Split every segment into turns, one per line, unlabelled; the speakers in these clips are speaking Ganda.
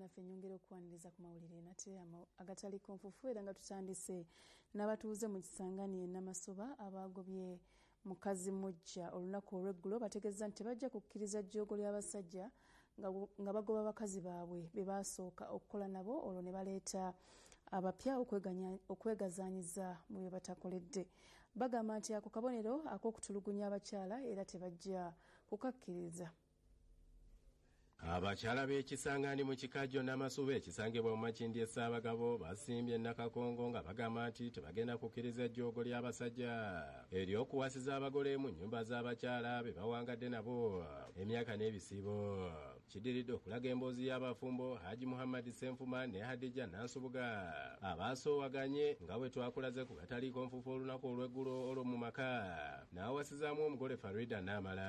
Munnaffe, nyongera okwaniriza ku mawulire nate agataliko nfufu, era nga tutandise n'abatuuze mu Kisangani e Namasuba abagobye mukazi mujja olunaku olw'eggulo bategeeza nti tebajja kukkiriza jjoogo ly'abasajja nga bagoba bakazi baabwe be basooka okukola nabo, olwo ne baleeta abapya okwegazaanyiza mu bye batakoledde. Bagamba nti ako kabonero ak'okutulugunya abakyala era tebajja kukakkiriza.
Abakyala b'Ekisangani mu Kikajjo Namasuba ekisangibwa mu Makindye Ssaabagabo basimbye Nakakongo nga bagamba nti tebagenda kukkiriza ejjoogo ly'abasajja ery'okuwasiza abagole mu nnyumba z'abakyala be bawangadde nabo emyaka n'ebisiibo. Kidiridde okulaga emboozi y'abafumbo Haji Muhammad Senfuma ne Hadija Nansubuga abasoowaganye nga bwe twakulaze ku gataliiko nfufu olunaku olw'eggulo olwo mu maka n'awasizaamu omugole Farida Namala.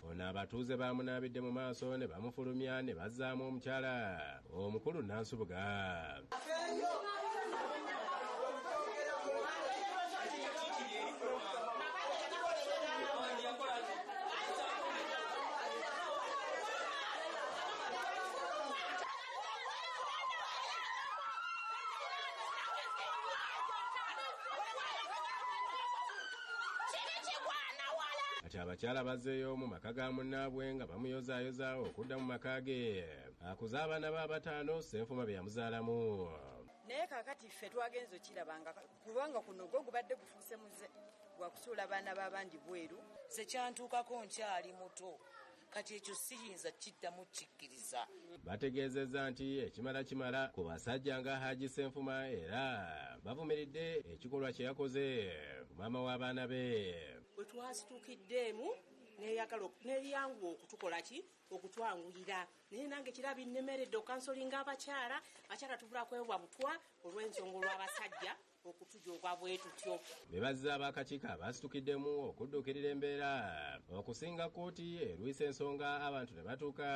Ono abatuuze bamunaabidde mu maaso ne bamufulumya ne bazzaamu omukyala omukulu Nansubuga. Kati abakyala bazzeeyo mu maka ga munnaabwe nga bamuyozaayoza okudda mu maka ge akuza abaana be abataano Senfuma be yamuzaalamu.
Naye kaakati ffe twagenze okirabanga kubanga kuno gwo gubadde gufuuse muze gwa kusuula abaana b'abandi bweru.
Nze kyantuukako nkyali muto, kati ekyo siyinza kiddamu kikkiriza.
Bategeezezza nti ekimala kimala ku basajja nga Haji Senfuma era bavumiridde ekikolwa kye yakoze ku maama w'abaana be.
Bwe twasitukiddeemu neeyanguwa okutukola ki okutwanguyira, naye nange kira binnemeredde okansolinga abakyala. Abakyala tubula kwewa butwa olw'ensonga olw'abasajja okutujooga bwe tutyo.
Bebazza abakakiiko abasitukiddemu okudduukirira embeera okusinga kkooti erwisa ensonga abantu ne batuuka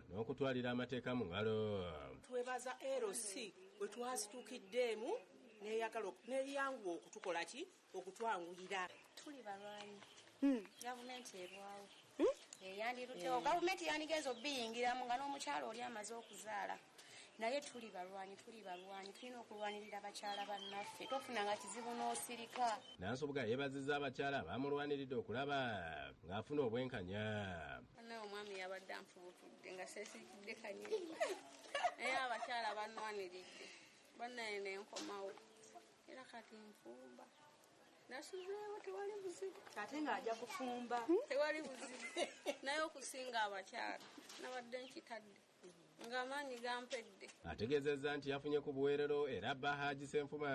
n'okutwalira amateeka mu ngalo.
Twebaza LC bwe twasitukiddeemu neeyanguwa okutukola ki okutwanguyira.
Tuli balwanyi, gavumenti erwawo eyandiruteo, gavumenti yandigenza obiyingiramu nga n'omukyala oli amaze okuzaala. Naye tuli balwanyi, tulina okulwanirira bakyala bannaffe, tofunanga kizibu n'osirika.
Nansubuga yeebazizza abakyala bamulwaniridde okulaba ng'afuna obwenkanya.
Naye omwami yabadde anfubutudde nga seesiikidde kanyini, naye abakyala banwaniridde bannaye nenkomawo era kati nfumba. Nasuzeewo tewali buzibu,
ate ng'ajja kufumba
tewali buzibu, naye okusinga abakyala nabadde nkitadde ng'amaanyi gampedde.
Ategeezezza nti yafunye ku buweerero era bba Haji Senfuma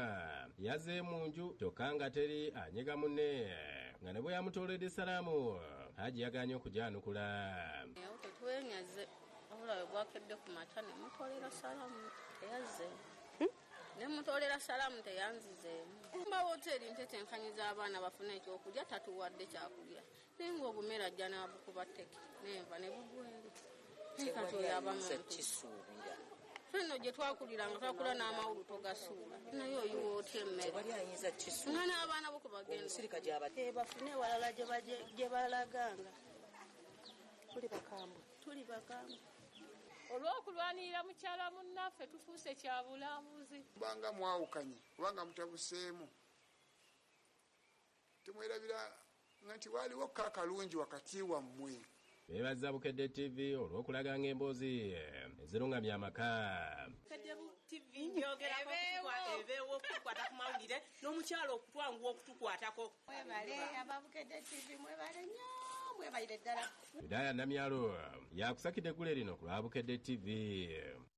yazze mu nju kyokka nga teri anyega munne nga ne bwe yamutooledde salaamu Haji yagaanye okugyanukula.
Tetwenyaze wabula bwe bwakedde ku makya ne mutoolera salaamu teyazze, ne mutoolera salaamu teyanzizeemu. Mba woteeri ntetenkanyiza abaana bafune ekyokulya, tatuwadde kyakulya, naye ng'obumere ajja n'abukuba tteke nenva ne bugwere.
Kisuubira
fenno gye twakuliranga twakula n'amawulu togasuula, naye oyiwa otya emmere nga n'abaana bo kubagenda
bafune ewalala gye balaganga.
Tuli bakambwe,
tuli bakambwe.
Olw'okulwanirira mukyala munnaffe tufuuse kya bulambuzi.
Kubanga mwawukanye, kubanga mutabuseemu, temwerabira nga nti waaliwo ko akalungi wakati wammwe.
Beebazza Bukedde TV olw'okulaganga emboozi ezirungamya amaka.
Bukedde TV njogerako ebeewo okutukwata ku mawulire n'omukyala okutwanguwa okutukwatako.
Mwebale aba Bukedde TV, mwebale nnyo, mwebalire ddala.
Hidaya Namyalo yakusakidde eggule lino ku lwa Bukedde TV.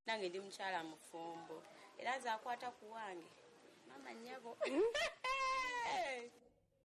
Nange ndi mukyala mufumbo era nze akwata ku wange mama nnyabo.